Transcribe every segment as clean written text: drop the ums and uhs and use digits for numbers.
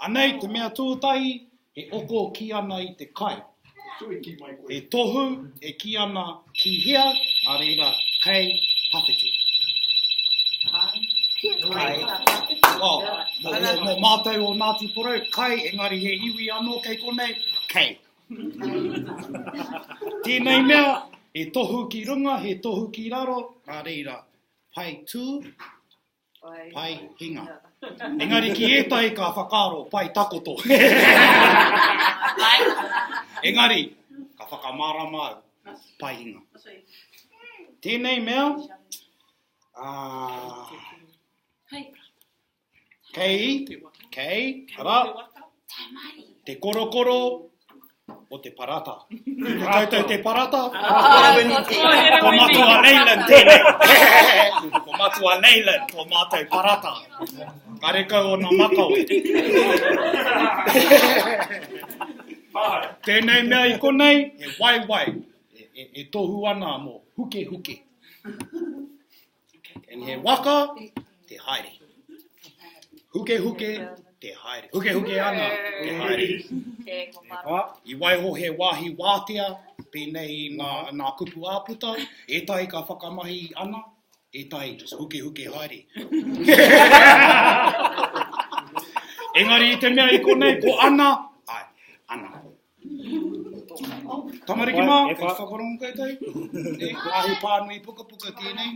Anei te mea tuatahi, he oko kī ana i te kai. He tohu e kī ana ki hea, nā reira, kei tawhiti. Kai. Oh, mō, mō, mō mātou o Ngāti Porou, kai, engari he iwi anō kei konei, kei. Tēnei mea, he tohu ki runga, he tohu ki raro, nā reira, pai tū, pai hinga. Engari ki ētahi ka whakaaro pai takoto. Engari, ka whakamārama au, pai hinga. Tēnei mea, ā, Kei, kei, arā, te korokoro o te parata. Ko koutou te parata? Ko Matua Leyland tēnei. Ko Matua Leyland tō mātou parata. Karekau ōna makawe. Tēnei mea i konei, he waewae e, e, e tohu ana mō hukehuke. And he waka te haere. Hukehuke te haere. Hukehuke ana te haere. I waiho he wāhi wātea, pēnei i ngā, ngā kupu āputa, ētahi ka whakamahi ana, ētahi just hukehuke haere. Engari i te mea i konei, ko ana, ai, ana. Tamariki mā, kei te whakarongo koutou? E, wāhi pānui pukapuka tēnei.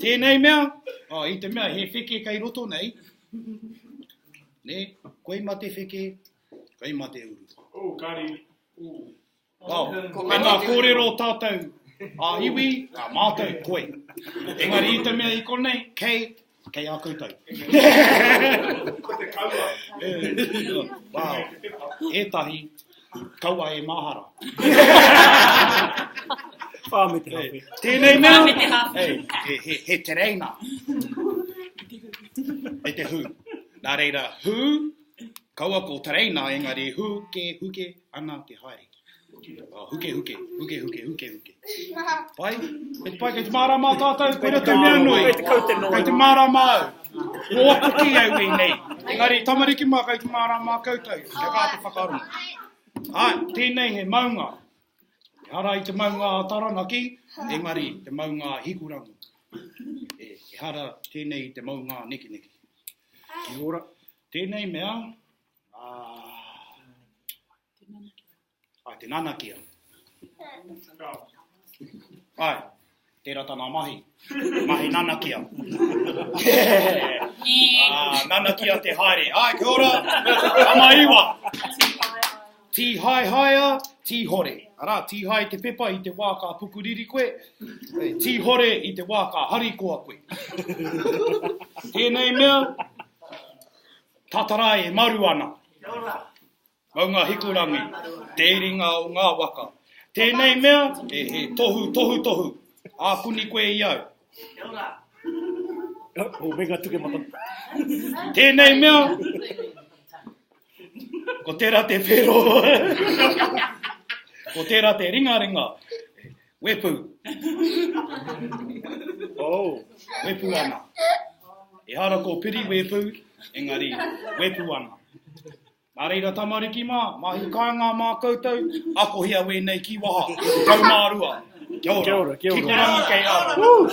Tēnei mea, oh, i te mea he wheke kei roto nei, ne, koe mā te wheke, koe mā te uru. Oh, kari. Oh. Oh, mēnā kōrero tātou a iwi, ka mātou koe. Engari i te mea i konei, kei, kei a koutou. Ko te kaua. Wow. Ētahi, kaua e mahara. Whā me te hape. Tēnei mea, hey, he, he, he tereina. E te hū. Nā reira, hū, kaua ko tereina, engari hū, ke, huke, Ana te haere. Oh, huke, huke, huke, huke, huke, huke. Pai? Kei te pai, kei te mārama tātou, koira te mea nui. Kei te kaute noa. Kei te mārama au. Ko aku ki au ēnei. Engari, tamariki mā, kei te mārama koutou. Kia kaha te whakarongo. Ai, tēnei he maunga. Ehara i te maunga a Taranaki, engari te maunga a Hikurangi. E, ehara tēnei i te maunga a Nekeneke. Kia ora. Tēnei mea, Ai, te nanakia. Ai, tērā tana mahi. Mahi nanakia. ah, nanakia te haere. Ai, kia ora. Tamaiwa. Tīhaehaea, tīhore. Arā, tīhae te pepa i te wā ka pukuriri koe, tīhore i te wā ka harikoa koe. Tēnei mea, Tatarae e maru ana. Maunga Hikurangi, te iringa o ngā waka. Tēnei mea, he, he tohu tohutohu. Ākuni koe i au. O Menga Tukemata. Tēnei mea, ko tērā te whero. ko tērā te ringaringa. Wepu. Oh. Wepu ana. Ehara ko Piri Wepu, engari wepu ana. Nā reira tamariki mā, mahi kāinga mā koutou, akohia wēnei kīwaha, 12. Kia ora. Kia ora, kia ora. Kikorangi kei raro. Woo!